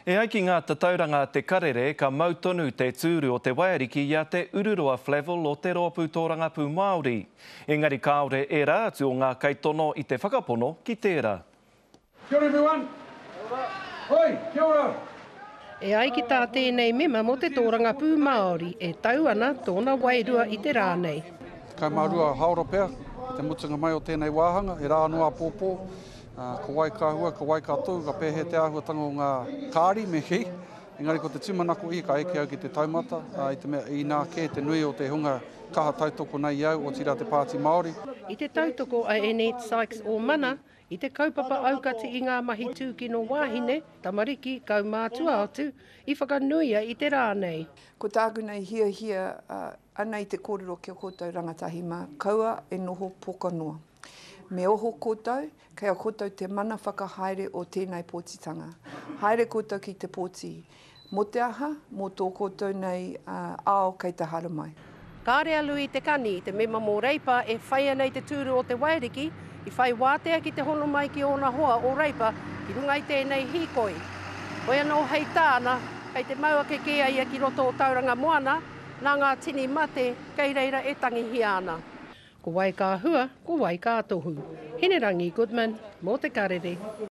E ai ki ngā tatauranga a Te Karere, ka mau tonu te tūru o te waiariki i a Te Ururoa Flavell o Te Rōpū Tōrangapū Māori. Engari kāore ērā atu o ngā kaitono i te whakapono ki tērā. Kia ora everyone. Oi, kia ora. E ai ki tā tēnei mema mō te tōrangapū Māori, e tau ana tōna wairua i te rā nei. 12 haora pea i te mutunga mai o tēnei wāhanga, he rā anō āpōpō. Ko wai ka hua, ko wai ka tū, ka pēhea te āhuatanga o ngā kāri me kī. Engari ko te tūmanako ia ka eke au ki te taumata, i te mea inā kē te nui o te hunga kaha tautoko nei i au, otirā te Pāti Māori. I te tautoko a Annette Sykes o Mana i te kaupapa aukati i ngā mahi tūkino wāhine, tamariki, kaumātua atu, i whakanuia i te rā nei. Ko tāku nei hiahia, anei te kōrero ki a koutou rangatahi mā, kaua e noho poka noa. Me oho koutou, kei a koutou te mana whakahaere o tēnei pōtitanga. Haere koutou ki te pōti. Mō te aha? Mō tō koutou nei ao kei te haramai. Kāre a Lui Te Kani, te mema mō Reipa e whai ana i te tūru o Te Wairiki, i whai wātea ki te hono mai ki ōna hoa o Reipa ki runga i tēnei hīkoi. Hoi anō hei tāna, kei te mau ake kē a ia ki roto o Tauranga Moana, nā ngā tini mate kei reira e tangihia ana. Ko wai ka hua, ko wai ka tohu. Hinerangi Goodman, mō Te Karere.